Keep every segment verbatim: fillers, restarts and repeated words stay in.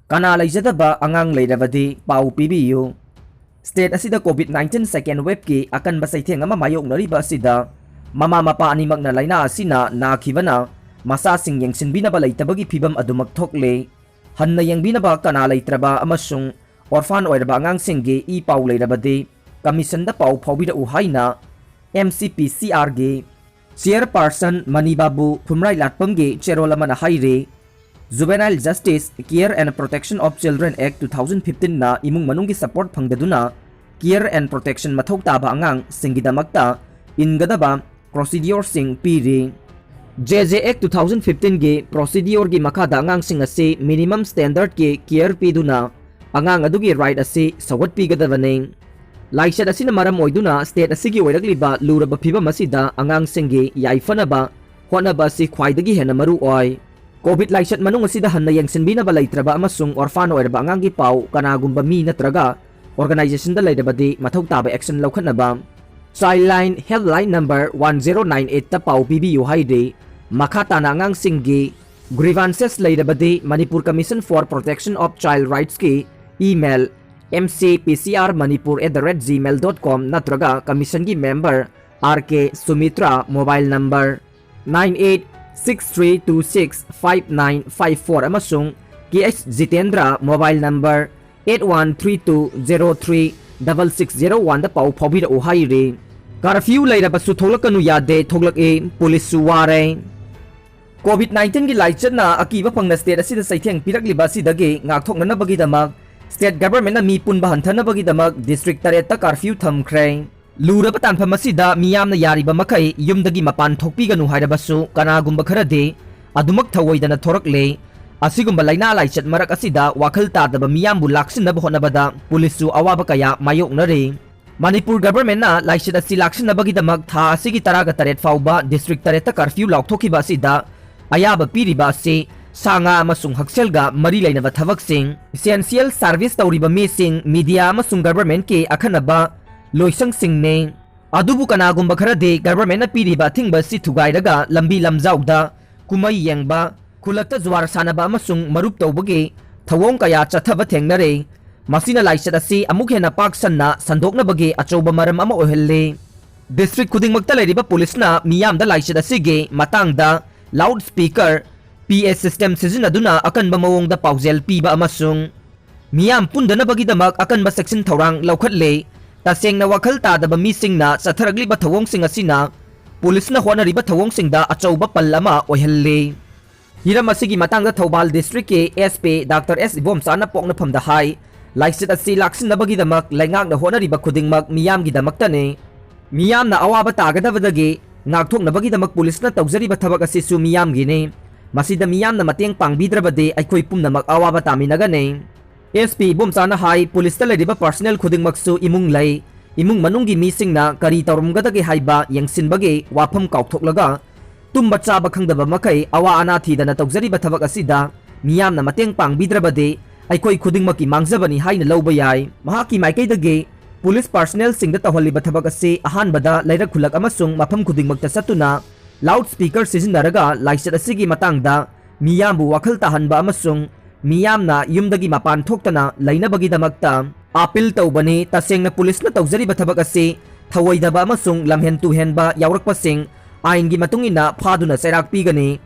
ꯀꯅꯥ ꯂꯩꯖꯗꯕ ꯑꯉꯥꯡ ꯂꯩꯔꯕꯗꯤ ꯄꯥꯎ ꯄꯤꯕꯤꯌꯨ꯫ State ꯑꯁꯤꯗ COVID nineteen second wave ꯀꯤ ꯑꯀꯟꯕ ꯆꯩꯊꯦꯡ ꯑꯃ ꯃꯥꯌꯣꯛꯅꯔꯤꯕ ꯑꯁꯤꯗ ꯃꯃꯥ ꯃꯄꯥ ꯑꯅꯤꯃꯛꯅ ꯂꯥꯏꯅꯥ ꯑꯁꯤꯅ ꯅꯥꯈꯤꯕꯅ ꯃꯆꯥꯁꯤꯡ ꯌꯦꯡꯁꯤꯟꯕꯤꯅꯕ ꯂꯩꯇꯕꯒꯤ ꯐꯤꯚꯝ ꯑꯗꯨꯃꯛ ꯊꯣꯛꯂꯦ꯫ ꯍꯟꯅ ꯌꯦꯡꯕꯤꯅꯕ ꯀꯅꯥ ꯂꯩꯇ꯭ꯔꯕ ꯑꯃꯁꯨꯡ orphan ꯑꯣꯏꯔꯕ ꯑꯉꯥꯡꯁꯤꯡꯒꯤ ꯏ ꯄꯥꯎ ꯂꯩꯔꯕꯗꯤ commission ꯗ ꯄꯥꯎ ꯐꯥꯎꯕꯤꯔꯛꯎ ꯍꯥꯏꯅ M C P C R ꯒꯤ chairperson ꯃꯅꯤꯕꯥꯕꯨ ꯐꯨꯝꯔꯥꯏ ꯂꯥꯠꯄꯝꯒꯤ ꯆꯦꯔꯣꯜ ꯑꯃꯅ ꯍꯥꯏꯔꯤ꯫ Juvenile Justice, Care and Protection of Children Act two thousand fifteen ꯅ ꯏꯃꯨꯡ ꯃꯅꯨꯡꯒꯤ support ꯐꯪꯗꯗꯨꯅ care and protection ꯃꯊꯧ ꯇꯥꯕ ꯑꯉꯥꯡꯁꯤꯡꯒꯤꯗꯃꯛꯇ ꯏꯟꯒꯗꯕ procedure ꯁꯤꯡ ꯄꯤꯔꯤ꯫ J J Act two thousand fifteen ꯒꯤ procedure ꯒꯤ ꯃꯈꯥꯗ ꯑꯉꯥꯡꯁꯤꯡ ꯑꯁꯤ minimum standard ꯀꯤ care ꯄꯤꯗꯨꯅ ꯑꯉꯥꯡ ꯑꯗꯨꯒꯤ right ꯑꯁꯤ ꯁꯧꯒꯠꯄꯤꯒꯗꯕꯅꯤ꯫ ꯂꯥꯏꯆꯠ ꯑꯁꯤꯅ ꯃꯔꯝ ꯑꯣꯏꯗꯨꯅ state ꯑꯁꯤꯒꯤ ꯑꯣꯏꯔꯛꯂꯤꯕ ꯂꯨꯔꯕ ꯐꯤꯕꯝ ꯑꯁꯤꯗ ꯑꯉꯥꯡꯁꯤꯡꯒꯤ ꯌꯥꯏꯐꯅꯕ ꯍꯣꯠꯅꯕ ꯑꯁꯤ ꯈ꯭ꯋꯥꯏꯗꯒꯤ ꯍꯦꯟꯅ ꯃꯔꯨ ꯑꯣꯏ꯫ COVID ꯂꯥꯏꯆꯠ ꯃꯅꯨꯡ ꯑꯁꯤꯗ ꯍꯟꯅ ꯌꯦꯡꯁꯤꯟꯕꯤꯅꯕ ꯂꯩꯇ꯭ꯔꯕ ꯑꯃꯁꯨꯡ orphan ꯑꯣꯏꯔꯕ ꯑꯉꯥꯡꯒꯤ ꯄꯥꯎ ꯀꯅꯥꯒꯨꯝꯕ ꯃꯤ ꯅꯠꯇ꯭ꯔꯒ organization ꯗ ꯂꯩꯔꯕꯗꯤ ꯃꯊꯧ ꯇꯥꯕ action ꯂꯧꯈꯠꯅꯕ Childline Helpline number one zero nine eight ꯇ ꯄꯥꯎ ꯄꯤꯕꯤꯌꯨ ꯍꯥꯏꯔꯤ꯫ ꯃꯈꯥ ꯇꯥꯅ ꯑꯉꯥꯡꯁꯤꯡꯒꯤ grievances ꯂꯩꯔꯕꯗꯤ Manipur Commission for Protection of Child Rights ꯀꯤ email M C P C R Manipur at the rate gmail dot com ꯅꯠꯇ꯭ꯔꯒ commission ꯒꯤ member R K Sumitra mobile number nine eight six three two six five nine five four ꯑꯃꯁꯨꯡ K H Jitendra mobile number eight one three two zero three double six zero one ꯗ ꯄꯥꯎ ꯐꯥꯎꯕꯤꯔꯛꯎ ꯍꯥꯏꯔꯤ꯫ Curfew ꯂꯩꯔꯕꯁꯨ ꯊꯣꯛꯂꯛꯀꯅꯨ ꯌꯥꯗꯦ, ꯊꯣꯛꯂꯛꯏ, ꯄꯨꯂꯤꯁꯁꯨ ꯋꯥꯔꯦ꯫ COVID nineteen ꯒꯤ ꯂꯥꯏꯆꯠꯅ ꯑꯀꯤꯕ ꯐꯪꯅ state ꯑꯁꯤꯗ ꯆꯩꯊꯦꯡ ꯄꯤꯔꯛꯂꯤꯕ ꯑꯁꯤꯗꯒꯤ ꯉꯥꯛꯊꯣꯛꯅꯅꯕꯒꯤꯗꯃꯛ state government ꯅ ꯃꯤ ꯄꯨꯟꯕ ꯍꯟꯊꯅꯕꯒꯤꯗꯃꯛ district ꯇꯔꯦꯠꯇ curfew ꯊꯝꯈ꯭ꯔꯦ꯫ ꯂꯨꯔꯕ ꯇꯥꯟꯐꯝ ꯑꯁꯤꯗ ꯃꯤꯌꯥꯝꯅ ꯌꯥꯔꯤꯕ ꯃꯈꯩ ꯌꯨꯝꯗꯒꯤ ꯃꯄꯥꯟ ꯊꯣꯛꯄꯤꯒꯅꯨ ꯍꯥꯏꯔꯕꯁꯨ ꯀꯅꯥꯒꯨꯝꯕ ꯈꯔꯗꯤ ꯑꯗꯨꯃꯛ ꯊꯧꯑꯣꯏꯗꯅ ꯊꯣꯔꯛꯂꯦ꯫ ꯑꯁꯤꯒꯨꯝꯕ ꯂꯥꯏꯅꯥ ꯂꯥꯏꯆꯠ ꯃꯔꯛ ꯑꯁꯤꯗ ꯋꯥꯈꯜ ꯇꯥꯗꯕ ꯃꯤꯌꯥꯝꯕꯨ ꯂꯥꯛꯁꯤꯟꯅꯕ ꯍꯣꯠꯅꯕꯗ ꯄꯨꯂꯤꯁꯁꯨ ꯑꯋꯥꯕ ꯀꯌꯥ ꯃꯥꯌꯣꯛꯅꯔꯤ꯫ ꯃꯅꯤꯄꯨꯔ government ꯅ ꯂꯥꯏꯆꯠ ꯑꯁꯤ ꯂꯥꯛꯁꯤꯟꯅꯕꯒꯤꯗꯃꯛ ꯊꯥ ꯑꯁꯤꯒꯤ ꯇꯔꯥꯒ ꯇꯔꯦꯠ ꯐꯥꯎꯕ district ꯇꯔꯦꯠꯇ curfew ꯂꯥꯎꯊꯣꯛꯈꯤꯕ ꯑꯁꯤꯗ ꯑꯌꯥꯕ ꯄꯤꯔꯤꯕ ꯑꯁꯤ ꯁꯥ ꯉꯥ ꯑꯃꯁꯨꯡ ꯍꯛꯁꯦꯜꯒ ꯃꯔꯤ ꯂꯩꯅꯕ ꯊꯕꯛꯁꯤꯡ, essential service ꯇꯧꯔꯤꯕ ꯃꯤꯁꯤꯡ, media ꯑꯃꯁꯨꯡ government ꯀꯤ ꯑꯈꯟꯅꯕ ꯂꯣꯏꯁꯪꯁꯤꯡꯅꯤ꯫ ꯑꯗꯨꯕꯨ ꯀꯅꯥꯒꯨꯝꯕ ꯈꯔꯗꯤ government ꯅ ꯄꯤꯔꯤꯕ ꯑꯊꯤꯡꯕ ꯑꯁꯤ ꯊꯨꯒꯥꯏꯔꯒ ꯂꯝꯕꯤ ꯂꯝꯖꯥꯎꯗ ꯀꯨꯝꯍꯩ ꯌꯦꯡꯕ, ꯈꯨꯜꯂꯛꯇ ꯖꯨꯋꯥꯔ ꯁꯥꯟꯅꯕ ꯑꯃꯁꯨꯡ ꯃꯔꯨꯞ ꯇꯧꯕꯒꯤ ꯊꯧꯑꯣꯡ ꯀꯌꯥ ꯆꯠꯊꯕ ꯊꯦꯡꯅꯔꯦ꯫ ꯃꯁꯤꯅ ꯂꯥꯏꯆꯠ ꯑꯁꯤ ꯑꯃꯨꯛ ꯍꯦꯟꯅ ꯄꯥꯛ ꯁꯟꯅ ꯁꯟꯗꯣꯛꯅꯕꯒꯤ ꯑꯆꯧꯕ ꯃꯔꯝ ꯑꯃ ꯑꯣꯏꯍꯜꯂꯤ꯫ ꯗꯤꯁꯇ꯭ꯔꯤꯛ ꯈꯨꯗꯤꯡꯃꯛꯇ ꯂꯩꯔꯤꯕ ꯄꯨꯂꯤꯁꯅ ꯃꯤꯌꯥꯝꯗ ꯂꯥꯏꯆꯠ ꯑꯁꯤꯒꯤ ꯃꯇꯥꯡꯗ ꯂꯥꯎꯗ ꯁ꯭ꯄꯤꯀꯔ, ꯄꯤ ꯑꯦ ꯁꯤꯁꯇꯦꯝ ꯁꯤꯖꯤꯟꯅꯗꯨꯅ ꯑꯀꯟꯕ ꯃꯑꯣꯡꯗ ꯄꯥꯎꯖꯦꯜ ꯄꯤꯕ ꯑꯃꯁꯨꯡ ꯃꯤꯌꯥꯝ ꯄꯨꯟꯗꯅꯕꯒꯤꯗꯃꯛ ꯑꯀꯟꯕ ꯆꯦꯛꯁꯤꯟ ꯊꯧꯔꯥꯡ ꯂꯧꯈꯠꯂꯦ꯫ ꯇꯁꯦꯡꯅ ꯋꯥꯈꯜ ꯇꯥꯗꯕ ꯃꯤꯁꯤꯡꯅ ꯆꯠꯊꯔꯛꯂꯤꯕ ꯊꯧꯑꯣꯡꯁꯤꯡ ꯑꯁꯤꯅ ꯄꯨꯂꯤꯁꯅ ꯍꯣꯠꯅꯔꯤꯕ ꯊꯧꯑꯣꯡꯁꯤꯡꯗ ꯑꯆꯧꯕ ꯄꯜ ꯑꯃ ꯑꯣꯏꯍꯜꯂꯤ꯫ ꯍꯤꯔꯝ ꯑꯁꯤꯒꯤ ꯃꯇꯥꯡꯗ ꯊꯧꯕꯥꯜ ꯗꯤꯁꯇ꯭ꯔꯤꯛꯀꯤ ꯑꯦꯁ ꯄꯤ ꯗꯥꯛꯇꯔ ꯑꯦꯁ ꯏꯕꯣꯝꯆꯥꯅ ꯄꯣꯛꯅꯐꯝꯗ ꯍꯥꯏ, ꯂꯥꯏꯆꯠ ꯑꯁꯤ ꯂꯥꯛꯁꯤꯟꯅꯕꯒꯤꯗꯃꯛ ꯂꯩꯉꯥꯛꯅ ꯍꯣꯠꯅꯔꯤꯕ ꯈꯨꯗꯤꯡꯃꯛ ꯃꯤꯌꯥꯝꯒꯤꯗꯃꯛꯇꯅꯤ꯫ ꯃꯤꯌꯥꯝꯅ ꯑꯋꯥꯕ ꯇꯥꯒꯗꯕꯗꯒꯤ ꯉꯥꯛꯊꯣꯛꯅꯕꯒꯤꯗꯃꯛ ꯄꯨꯂꯤꯁꯅ ꯇꯧꯖꯔꯤꯕ ꯊꯕꯛ ꯑꯁꯤꯁꯨ ꯃꯤꯌꯥꯝꯒꯤꯅꯤ꯫ ꯃꯁꯤꯗ ꯃꯤꯌꯥꯝꯅ ꯃꯇꯦꯡ ꯄꯥꯡꯕꯤꯗ꯭ꯔꯕꯗꯤ ꯑꯩꯈꯣꯏ ꯄꯨꯝꯅꯃꯛ ꯑꯋꯥꯕ ꯇꯥꯃꯤꯟꯅꯒꯅꯤ꯫ ꯑꯦꯁ ꯄꯤ ꯏꯕꯣꯝꯆꯥꯅ ꯍꯥꯏ, ꯄꯨꯂꯤꯁꯇ ꯂꯩꯔꯤꯕ ꯄꯥꯔꯁꯅꯦꯜ ꯈꯨꯗꯤꯡꯃꯛꯁꯨ ꯏꯃꯨꯡ ꯂꯩ꯫ ꯏꯃꯨꯡ ꯃꯅꯨꯡꯒꯤ ꯃꯤꯁꯤꯡꯅ ꯀꯔꯤ ꯇꯧꯔꯝꯒꯗꯒꯦ ꯍꯥꯏꯕ ꯌꯦꯡꯁꯤꯟꯕꯒꯤ ꯋꯥꯐꯝ ꯀꯥꯎꯊꯣꯛꯂꯒ, ꯇꯨꯝꯕ ꯆꯥꯕ ꯈꯪꯗꯕ ꯃꯈꯩ ꯑꯋꯥ ꯑꯅꯥ ꯊꯤꯗꯅ ꯇꯧꯖꯔꯤꯕ ꯊꯕꯛ ꯑꯁꯤꯗ ꯃꯤꯌꯥꯝꯅ ꯃꯇꯦꯡ ꯄꯥꯡꯕꯤꯗ꯭ꯔꯕꯗꯤ ꯑꯩꯈꯣꯏ ꯈꯨꯗꯤꯡꯃꯛꯀꯤ ꯃꯥꯡꯖꯕꯅꯤ ꯍꯥꯏꯅ ꯂꯧꯕ ꯌꯥꯏ꯫ ꯃꯍꯥꯛꯀꯤ ꯃꯥꯏꯀꯩꯗꯒꯤ ꯄꯨꯂꯤꯁ ꯄꯥꯔꯁꯅꯦꯜꯁꯤꯡꯗ ꯇꯧꯍꯜꯂꯤꯕ ꯊꯕꯛ ꯑꯁꯤ ꯑꯍꯥꯟꯕꯗ ꯂꯩꯔꯛ ꯈꯨꯜꯂꯛ ꯑꯃꯁꯨꯡ ꯃꯐꯝ ꯈꯨꯗꯤꯡꯃꯛꯇ ꯆꯠꯇꯨꯅ ꯂꯥꯎꯗ ꯁ꯭ꯄꯤꯀꯔ ꯁꯤꯖꯤꯟꯅꯔꯒ ꯂꯥꯏꯆꯠ ꯑꯁꯤꯒꯤ ꯃꯇꯥꯡꯗ ꯃꯤꯌꯥꯝꯕꯨ ꯋꯥꯈꯜ ꯇꯥꯍꯟꯕ ꯑꯃꯁꯨꯡ ꯃꯤꯌꯥꯝꯅ ꯌꯨꯝꯗꯒꯤ ꯃꯄꯥꯟ ꯊꯣꯛꯇꯅ ꯂꯩꯅꯕꯒꯤꯗꯃꯛꯇ ꯑꯥꯄꯤꯜ ꯇꯧꯕꯅꯤ꯫ ꯇꯁꯦꯡꯅ ꯄꯨꯂꯤꯁꯅ ꯇꯧꯖꯔꯤꯕ ꯊꯕꯛ ꯑꯁꯤ ꯊꯧꯑꯣꯏꯗꯕ ꯑꯃꯁꯨꯡ ꯂꯝꯍꯦꯟ ꯇꯨꯍꯦꯟꯕ ꯌꯥꯎꯔꯛꯄꯁꯤꯡ ꯑꯥꯏꯟꯒꯤ ꯃꯇꯨꯡ ꯏꯟꯅ ꯐꯥꯗꯨꯅ ꯆꯩꯔꯥꯛ ꯄꯤꯒꯅꯤ꯫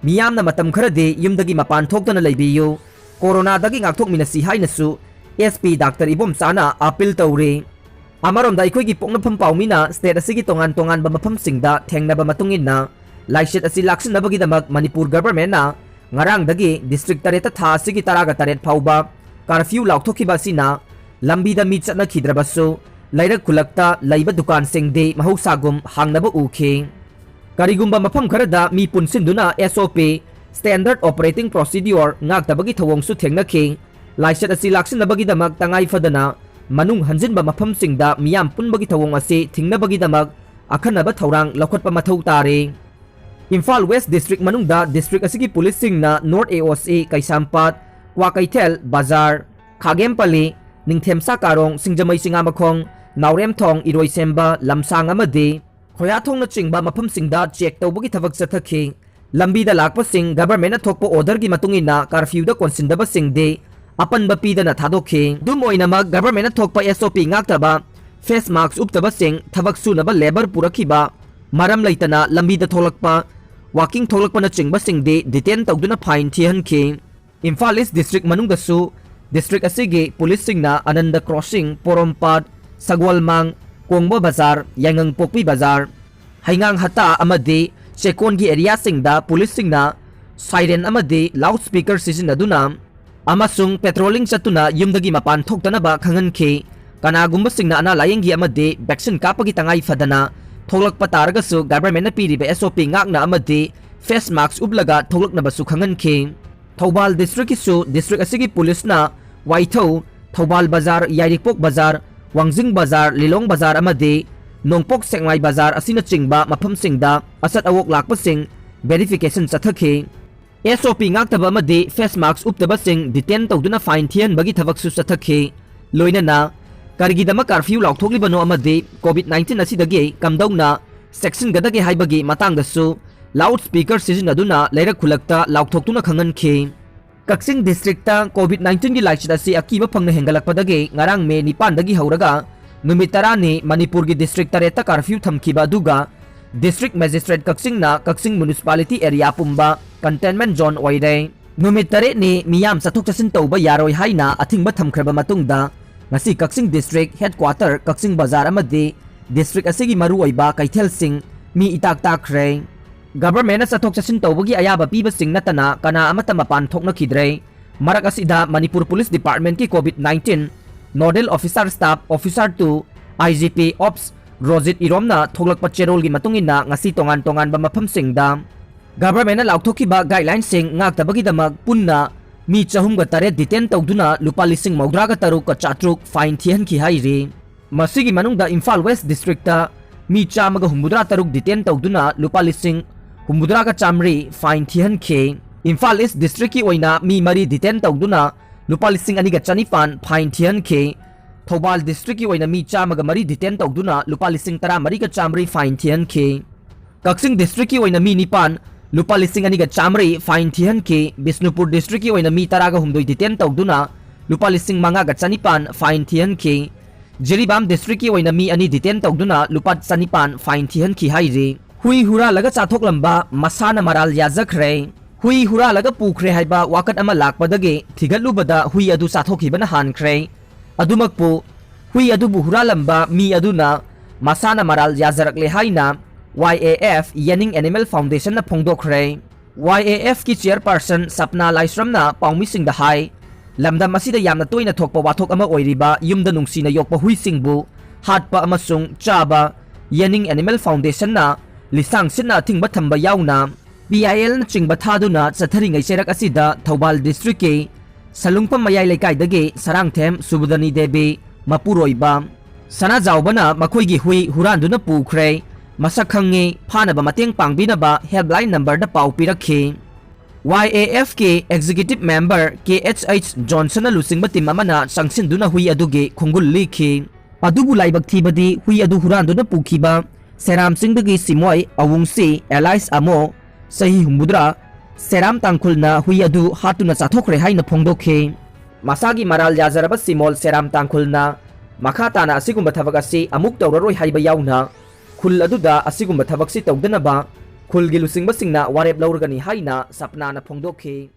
ꯃꯤꯌꯥꯝꯅ ꯃꯇꯝ ꯈꯔꯗꯤ ꯌꯨꯝꯗꯒꯤ ꯃꯄꯥꯟ ꯊꯣꯛꯇꯅ ꯂꯩꯕꯤꯌꯨ꯫ ꯀꯣꯔꯣꯅꯥꯗꯒꯤ ꯉꯥꯛꯊꯣꯛꯃꯤꯟꯅꯁꯤ ꯍꯥꯏꯅꯁꯨ ꯑꯦꯁ ꯄꯤ ꯗꯥꯛꯇꯔ ꯏꯕꯣꯝꯆꯥꯅ ꯑꯥꯄꯤꯜ ꯇꯧꯔꯤ꯫ ꯑꯃꯔꯣꯝꯗ ꯑꯩꯈꯣꯏꯒꯤ ꯄꯣꯛꯅꯐꯝ ꯄꯥꯎꯃꯤꯅ ꯁ꯭ꯇꯦꯠ ꯑꯁꯤꯒꯤ ꯇꯣꯉꯥꯟ ꯇꯣꯉꯥꯟꯕ ꯃꯐꯝꯁꯤꯡꯗ ꯊꯦꯡꯅꯕ ꯃꯇꯨꯡ ꯏꯟꯅ ꯂꯥꯏꯆꯠ ꯑꯁꯤ ꯂꯥꯛꯁꯤꯟꯅꯕꯒꯤꯗꯃꯛ ꯃꯅꯤꯄꯨꯔ ꯒꯚꯔꯟꯃꯦꯟꯠꯅ ꯉꯔꯥꯡꯗꯒꯤ ꯗꯤꯁꯇ꯭ꯔꯤꯛ ꯇꯔꯦꯠꯇ ꯊꯥ ꯑꯁꯤꯒꯤ ꯇꯔꯥꯒ ꯇꯔꯦꯠ ꯐꯥꯎꯕ ꯀꯔꯐ꯭ꯌꯨ ꯂꯥꯎꯊꯣꯛꯈꯤꯕ ꯑꯁꯤꯅ ꯂꯝꯕꯤꯗ ꯃꯤ ꯆꯠꯅꯈꯤꯗ꯭ꯔꯕꯁꯨ ꯂꯩꯔꯛ ꯈꯨꯜꯂꯛꯇ ꯂꯩꯕ ꯗꯨꯀꯥꯟꯁꯤꯡꯗꯤ ꯃꯍꯧꯁꯥꯒꯨꯝ ꯍꯥꯡꯅꯕ ꯎꯈꯤ꯫ ꯀꯔꯤꯒꯨꯝꯕ ꯃꯐꯝ ꯈꯔꯗ ꯃꯤ ꯄꯨꯟꯁꯤꯟꯗꯨꯅ ꯑꯦꯁ ꯑꯣ ꯄꯤ, Standard Operating Procedure, ꯉꯥꯛꯇꯕꯒꯤ ꯊꯧꯑꯣꯡꯁꯨ ꯊꯦꯡꯅꯈꯤ꯫ ꯂꯥꯏꯆꯠ ꯑꯁꯤ ꯂꯥꯛꯁꯤꯟꯅꯕꯒꯤꯗꯃꯛ ꯇꯉꯥꯏ ꯐꯗꯅ ꯃꯅꯨꯡ ꯍꯟꯖꯤꯟꯕ ꯃꯐꯝꯁꯤꯡꯗ ꯃꯤꯌꯥꯝ ꯄꯨꯟꯕꯒꯤ ꯊꯧꯑꯣꯡ ꯑꯁꯤ ꯊꯤꯡꯅꯕꯒꯤꯗꯃꯛ ꯑꯈꯟꯅꯕ ꯊꯧꯔꯥꯡ ꯂꯧꯈꯠꯄ ꯃꯊꯧ ꯇꯥꯔꯦ꯫ ꯏꯝꯐꯥꯜ ꯋꯦꯁ ꯗꯤꯁꯇ꯭ꯔꯤꯛ ꯃꯅꯨꯡꯗ ꯗꯤꯁꯇ꯭ꯔꯤꯛ ꯑꯁꯤꯒꯤ ꯄꯨꯂꯤꯁꯁꯤꯡꯅ ꯅꯣꯔꯠ ꯑꯦ ꯑꯣ ꯁꯤ, ꯀꯩꯁꯥꯝꯄꯥꯠ, ꯀ꯭ꯋꯥꯀꯩꯊꯦꯜ ꯕꯖꯥꯔ, ꯈꯥꯒꯦꯝꯄꯜꯂꯤ, ꯅꯤꯡꯊꯦꯝꯁꯥ ꯀꯥꯔꯣꯡ, ꯁꯤꯡꯖꯃꯩ ꯆꯤꯉꯥꯃꯈꯣꯡ, ꯅꯥꯎꯔꯦꯝꯊꯣꯡ, ꯏꯔꯣꯏꯁꯦꯝꯕ, ꯂꯝꯁꯥꯡ ꯑꯃꯗꯤ ꯈꯣꯌꯥꯊꯣꯡꯅꯆꯤꯡꯕ ꯃꯐꯝꯁꯤꯡꯗ ꯆꯦꯛ ꯇꯧꯕꯒꯤ ꯊꯕꯛ ꯆꯠꯊꯈꯤ꯫ ꯂꯝꯕꯤꯗ ꯂꯥꯛꯄꯁꯤꯡ governmentꯅ ꯊꯣꯛꯄ orderꯒꯤ ꯃꯇꯨꯡ ꯏꯟꯅ curfewꯗ ꯀꯣꯟꯁꯤꯟꯗꯕꯁꯤꯡꯗꯤ ꯑꯄꯟꯕ ꯄꯤꯗꯅ ꯊꯥꯗꯣꯛꯈꯤ꯫ ꯑꯗꯨꯝ ꯑꯣꯏꯅꯃꯛ, governmentꯅ ꯊꯣꯛꯄ S O P ꯉꯥꯛꯇꯕ, face mask ꯎꯞꯇꯕꯁꯤꯡ, ꯊꯕꯛ ꯁꯨꯅꯕ labour ꯄꯨꯔꯛꯈꯤꯕ, ꯃꯔꯝ ꯂꯩꯇꯅ ꯂꯝꯕꯤꯗ ꯊꯣꯛꯂꯛꯄ, walking ꯊꯣꯛꯂꯛꯄꯅꯆꯤꯡꯕꯁꯤꯡꯗꯤ detain ꯇꯧꯗꯨꯅ fine ꯊꯤꯍꯟꯈꯤ꯫ ꯏꯝꯐꯥꯜ East district ꯃꯅꯨꯡꯗꯁꯨ district ꯑꯁꯤꯒꯤ policeꯁꯤꯡꯅ ꯑꯅꯟꯗ Crossing, ꯄꯣꯔꯣꯝꯄꯥꯠ, ꯁꯒꯣꯜꯃꯥꯡ, ꯀꯣꯡꯕ ꯕꯖꯥꯔ, ꯌꯥꯏꯉꯪꯄꯣꯛꯄꯤ ꯕꯖꯥꯔ, ꯍꯩꯉꯥꯡ ꯍꯠꯇꯥ ꯑꯃꯗꯤ ꯆꯦꯛꯀꯣꯟꯒꯤ areaꯁꯤꯡꯗ policeꯁꯤꯡꯅ siren ꯑꯃꯗꯤ loudspeaker ꯁꯤꯖꯤꯟꯅꯗꯨꯅ ꯑꯃꯁꯨꯡ patrolling ꯆꯠꯇꯨꯅ ꯌꯨꯝꯗꯒꯤ ꯃꯄꯥꯟ ꯊꯣꯛꯇꯅꯕ ꯈꯪꯍꯟꯈꯤ꯫ ꯀꯅꯥꯒꯨꯝꯕꯁꯤꯡꯅ ꯑꯅꯥ ꯂꯥꯌꯦꯡꯒꯤ ꯑꯃꯗꯤ vaccine ꯀꯥꯞꯄꯒꯤ ꯇꯉꯥꯏ ꯐꯗꯅ ꯊꯣꯛꯂꯛꯄ ꯇꯥꯔꯒꯁꯨ governmentꯅ ꯄꯤꯔꯤꯕ S O P ꯉꯥꯛꯅ ꯑꯃꯗꯤ face mask ꯎꯞꯂꯒ ꯊꯣꯛꯂꯛꯅꯕꯁꯨ ꯈꯪꯍꯟꯈꯤ꯫ ꯊꯧꯕꯥꯜ districtꯀꯤꯁꯨ district ꯑꯁꯤꯒꯤ policeꯅ ꯋꯥꯏꯊꯧ, ꯊꯧꯕꯥꯜ ꯕꯖꯥꯔ, ꯌꯥꯏꯔꯤꯄꯣꯛ ꯕꯖꯥꯔ, ꯋꯥꯡꯖꯤꯡ ꯕꯖꯥꯔ, ꯂꯤꯂꯣꯡ ꯕꯖꯥꯔ ꯑꯃꯗꯤ ꯅꯣꯡꯄꯣꯛ ꯁꯦꯛꯃꯥꯏ ꯕꯖꯥꯔ ꯑꯁꯤꯅꯆꯤꯡꯕ ꯃꯐꯝꯁꯤꯡꯗ ꯑꯆꯠ ꯑꯋꯣꯛ ꯂꯥꯛꯄꯁꯤꯡ verification ꯆꯠꯊꯈꯤ꯫ S O P ꯉꯥꯛꯇꯕ ꯑꯃꯗꯤ face mask ꯎꯞꯇꯕꯁꯤꯡ detain ꯇꯧꯗꯨꯅ fine ꯊꯤꯍꯟꯕꯒꯤ ꯊꯕꯛꯁꯨ ꯆꯠꯊꯈꯤ꯫ ꯂꯣꯏꯅꯅ ꯀꯔꯤꯒꯤꯗꯃꯛ curfew ꯂꯥꯎꯊꯣꯛꯂꯤꯕꯅꯣ ꯑꯃꯗꯤ COVID nineteen ꯑꯁꯤꯗꯒꯤ ꯀꯝꯗꯧꯅ ꯆꯦꯛꯁꯤꯟꯒꯗꯒꯦ ꯍꯥꯏꯕꯒꯤ ꯃꯇꯥꯡꯗꯁꯨ loudspeaker ꯁꯤꯖꯤꯟꯅꯗꯨꯅ ꯂꯩꯔꯛ ꯈꯨꯜꯂꯛꯇ ꯂꯥꯎꯊꯣꯛꯇꯨꯅ ꯈꯪꯍꯟꯈꯤ꯫ ꯀꯛꯆꯤꯡ districtꯇ COVID nineteenꯒꯤ ꯂꯥꯏꯆꯠ ꯑꯁꯤ ꯑꯀꯤꯕ ꯐꯪꯅ ꯍꯦꯟꯒꯠꯂꯛꯄꯗꯒꯤ ꯉꯔꯥꯡ May ꯅꯤꯄꯥꯟꯗꯒꯤ ꯍꯧꯔꯒ ꯅꯨꯃꯤꯠ ꯇꯔꯥꯅꯤ ꯃꯅꯤꯄꯨꯔꯒꯤ district ꯇꯔꯦꯠꯇ curfew ꯊꯝꯈꯤꯕ ꯑꯗꯨꯒ district magistrate ꯀꯛꯆꯤꯡꯅ ꯀꯛꯆꯤꯡ municipality area ꯄꯨꯝꯕ containment zone ꯑꯣꯏꯔꯦ꯫ ꯅꯨꯃꯤꯠ ꯇꯔꯦꯠꯅꯤ ꯃꯤꯌꯥꯝ ꯆꯠꯊꯣꯛ ꯆꯠꯁꯤꯟ ꯇꯧꯕ ꯌꯥꯔꯣꯏ ꯍꯥꯏꯅ ꯑꯊꯤꯡꯕ ꯊꯝꯈ꯭ꯔꯕ ꯃꯇꯨꯡꯗ ꯉꯁꯤ ꯀꯛꯆꯤꯡ district headquarter ꯀꯛꯆꯤꯡ ꯕꯖꯥꯔ ꯑꯃꯗꯤ district ꯑꯁꯤꯒꯤ ꯃꯔꯨꯑꯣꯏꯕ ꯀꯩꯊꯦꯜꯁꯤꯡ ꯃꯤ ꯏꯇꯥꯛ ꯇꯥꯛꯈ꯭ꯔꯦ꯫ Governmentꯅ ꯆꯠꯊꯣꯛ ꯆꯠꯁꯤꯟ ꯇꯧꯕꯒꯤ ꯑꯌꯥꯕ ꯄꯤꯕꯁꯤꯡ ꯅꯠꯇꯅ ꯀꯅꯥ ꯑꯃꯠꯇ ꯃꯄꯥꯟ ꯊꯣꯛꯅꯈꯤꯗ꯭ꯔꯦ꯫ ꯃꯔꯛ ꯑꯁꯤꯗ Manipur Police Departmentꯀꯤ COVID nineteen nodal officer staff officer two I G P Ops Rojit ꯏꯔꯣꯝꯅ ꯊꯣꯛꯂꯛꯄ ꯆꯦꯔꯣꯜꯒꯤ ꯃꯇꯨꯡ ꯏꯟꯅ ꯉꯁꯤ ꯇꯣꯉꯥꯟ ꯇꯣꯉꯥꯟꯕ ꯃꯐꯝꯁꯤꯡꯗ governmentꯅ ꯂꯥꯎꯊꯣꯛꯈꯤꯕ guidelinesꯁꯤꯡ ꯉꯥꯛꯇꯕꯒꯤꯗꯃꯛ ꯄꯨꯟꯅ ꯃꯤ ꯆꯍꯨꯝꯒ ꯇꯔꯦꯠ detain ꯇꯧꯗꯨꯅ ꯂꯨꯄꯥ ꯂꯤꯁꯤꯡ ꯃꯧꯗ꯭ꯔꯥꯒ ꯇꯔꯨꯛꯀ ꯆꯥꯇ꯭ꯔꯨꯛ fine ꯊꯤꯍꯟꯈꯤ ꯍꯥꯏꯔꯤ꯫ ꯃꯁꯤꯒꯤ ꯃꯅꯨꯡꯗ ꯏꯝꯐꯥꯜ West districtꯇ ꯃꯤ ꯆꯥꯝꯃꯒ ꯍꯨꯝꯐꯨꯇꯔꯥ ꯇꯔꯨꯛ detain ꯇꯧꯗꯨꯅ ꯂꯨꯄꯥ ꯂꯤꯁꯤꯡ ꯍꯨꯝꯐꯨꯇꯔꯥꯒ ꯆꯥꯃꯔꯤ fine ꯊꯤꯍꯟꯈꯤ꯫ ꯏꯝꯐꯥꯜ East districtꯀꯤ ꯑꯣꯏꯅ ꯃꯤ ꯃꯔꯤ detain ꯇꯧꯗꯨꯅ ꯂꯨꯄꯥ ꯂꯤꯁꯤꯡ ꯑꯅꯤꯒ ꯆꯅꯤꯄꯥꯟ fine ꯊꯤꯍꯟꯈꯤ꯫ ꯊꯧꯕꯥꯜ districtꯀꯤ ꯑꯣꯏꯅ ꯃꯤ ꯆꯥꯝꯃꯒ ꯃꯔꯤ detain ꯇꯧꯗꯨꯅ ꯂꯨꯄꯥ ꯂꯤꯁꯤꯡ ꯇꯔꯥꯃꯔꯤꯒ ꯆꯥꯃꯔꯤ fine ꯊꯤꯍꯟꯈꯤ꯫ ꯀꯛꯆꯤꯡ districtꯀꯤ ꯑꯣꯏꯅ ꯃꯤ ꯅꯤꯄꯥꯟ, ꯂꯨꯄꯥ ꯂꯤꯁꯤꯡ ꯑꯅꯤꯒ ꯆꯥꯃꯔꯤ fine ꯊꯤꯍꯟꯈꯤ꯫ ꯕꯤꯁꯅꯨꯄꯨꯔ district ꯀꯤ ꯑꯣꯏꯅ ꯃꯤ ꯇꯔꯥꯒ ꯍꯨꯝꯗꯣꯏ detain ꯇꯧꯗꯨꯅ ꯂꯨꯄꯥ ꯂꯤꯁꯤꯡ ꯃꯉꯥꯒ ꯆꯅꯤꯄꯥꯟ fine ꯊꯤꯍꯟꯈꯤ꯫ ꯖꯤꯔꯤꯕꯥꯝ district ꯀꯤ ꯑꯣꯏꯅ ꯃꯤ ꯑꯅꯤ detain ꯇꯧꯗꯨꯅ ꯂꯨꯄꯥ ꯆꯅꯤꯄꯥꯟ fine ꯊꯤꯍꯟꯈꯤ ꯍꯥꯏꯔꯤ꯫ ꯍꯨꯏ ꯍꯨꯔꯥꯜꯂꯒ ꯆꯥꯊꯣꯛꯂꯝꯕ ꯃꯁꯥꯅ ꯃꯔꯥꯜ ꯌꯥꯖꯈ꯭ꯔꯦ꯫ ꯍꯨꯏ ꯍꯨꯔꯥꯜꯂꯒ ꯄꯨꯈ꯭ꯔꯦ ꯍꯥꯏꯕ ꯋꯥꯀꯠ ꯑꯃ ꯂꯥꯛꯄꯗꯒꯤ ꯊꯤꯒꯠꯂꯨꯕꯗ ꯍꯨꯏ ꯑꯗꯨ ꯆꯥꯊꯣꯛꯈꯤꯕꯅ ꯍꯥꯟꯈ꯭ꯔꯦ꯫ ꯑꯗꯨꯃꯛꯄꯨ ꯍꯨꯏ ꯑꯗꯨꯕꯨ ꯍꯨꯔꯥꯜꯂꯝꯕ ꯃꯤ ꯑꯗꯨꯅ ꯃꯁꯥꯅ ꯃꯔꯥꯜ ꯌꯥꯖꯔꯛꯂꯦ ꯍꯥꯏꯅ Y A F, ꯌꯦꯅꯤꯡ Animal Foundation ꯅ ꯐꯣꯡꯗꯣꯛꯈ꯭ꯔꯦ꯫ Y A F ꯀꯤ chairperson ꯁꯞꯅꯥ ꯂꯥꯏꯁ꯭ꯔꯝꯅ ꯄꯥꯎꯃꯤꯁꯤꯡꯗ ꯍꯥꯏ, ꯂꯝꯗꯝ ꯑꯁꯤꯗ ꯌꯥꯝꯅ ꯇꯣꯏꯅ ꯊꯣꯛꯄ ꯋꯥꯊꯣꯛ ꯑꯃ ꯑꯣꯏꯔꯤꯕ ꯌꯨꯝꯗ ꯅꯨꯡꯁꯤꯅ ꯌꯣꯛꯄ ꯍꯨꯏꯁꯤꯡꯕꯨ ꯍꯥꯠꯄ ꯑꯃꯁꯨꯡ ꯆꯥꯕ ꯌꯦꯅꯤꯡ Animal Foundation ꯅ ꯂꯤꯁꯥꯡ ꯁꯤꯠꯅ ꯑꯊꯤꯡꯕ ꯊꯝꯕ ꯌꯥꯎꯅ P I L ꯅꯆꯤꯡꯕ ꯊꯥꯗꯨꯅ ꯆꯠꯊꯔꯤꯉꯩ ꯆꯩꯔꯛ ꯑꯁꯤꯗ ꯊꯧꯕꯥꯜ district ꯀꯤ ꯁꯂꯨꯡꯐꯝ ꯃꯌꯥꯏ ꯂꯩꯀꯥꯏꯗꯒꯤ ꯁꯔꯥꯡꯊꯦꯝ ꯁꯨꯕꯨꯗꯅꯤ ꯗꯦꯕꯤ ꯃꯄꯨꯔꯣꯏꯕ ꯁꯅꯥꯖꯥꯎꯕꯅ ꯃꯈꯣꯏꯒꯤ ꯍꯨꯏ ꯍꯨꯔꯥꯟꯗꯨꯅ ꯄꯨꯈ꯭ꯔꯦ꯫ ꯃꯁꯛ ꯈꯪꯉꯤ, ꯐꯥꯅꯕ ꯃꯇꯦꯡ ꯄꯥꯡꯕꯤꯅꯕ helpline number ꯗ ꯄꯥꯎ ꯄꯤꯔꯛꯈꯤ꯫ Y A F ꯀꯤ executive member K H H Johnson ꯅ ꯂꯨꯆꯤꯡꯕ team ꯑꯃꯅ ꯆꯪꯁꯤꯟꯗꯨꯅ ꯍꯨꯏ ꯑꯗꯨꯒꯤ ꯈꯣꯡꯒꯨꯜ ꯂꯤꯈꯤ꯫ ꯑꯗꯨꯕꯨ ꯂꯥꯏꯕꯛ ꯊꯤꯕꯗꯤ ꯍꯨꯏ ꯑꯗꯨ ꯍꯨꯔꯥꯟꯗꯨꯅ ꯄꯨꯈꯤꯕ ꯁꯦꯔꯥꯝ ꯆꯤꯡꯗꯒꯤ ꯁꯤꯃꯣꯏ ꯑꯋꯨꯡꯁꯤ alias ꯑꯃꯣ, ꯆꯍꯤ ꯍꯨꯝꯐꯨꯇꯔꯥ, ꯁꯦꯔꯥꯝ ꯇꯥꯡꯈꯨꯜꯅ ꯍꯨꯏ ꯑꯗꯨ ꯍꯥꯠꯇꯨꯅ ꯆꯥꯊꯣꯛꯈ꯭ꯔꯦ ꯍꯥꯏꯅ ꯐꯣꯡꯗꯣꯛꯈꯤ꯫ ꯃꯁꯥꯒꯤ ꯃꯔꯥꯜ ꯌꯥꯖꯔꯕ ꯁꯤꯃꯣꯜ ꯁꯦꯔꯥꯝ ꯇꯥꯡꯈꯨꯜꯅ ꯃꯈꯥ ꯇꯥꯅ ꯑꯁꯤꯒꯨꯝꯕ ꯊꯕꯛ ꯑꯁꯤ ꯑꯃꯨꯛ ꯇꯧꯔꯔꯣꯏ ꯍꯥꯏꯕ ꯌꯥꯎꯅ ꯈꯨꯜ ꯑꯗꯨꯗ ꯑꯁꯤꯒꯨꯝꯕ ꯊꯕꯛꯁꯤ ꯇꯧꯗꯅꯕ ꯈꯨꯜꯒꯤ ꯂꯨꯆꯤꯡꯕꯁꯤꯡꯅ ꯋꯥꯔꯦꯞ ꯂꯧꯔꯒꯅꯤ ꯍꯥꯏꯅ ꯁꯞꯅꯥꯅ ꯐꯣꯡꯗꯣꯛꯈꯤ꯫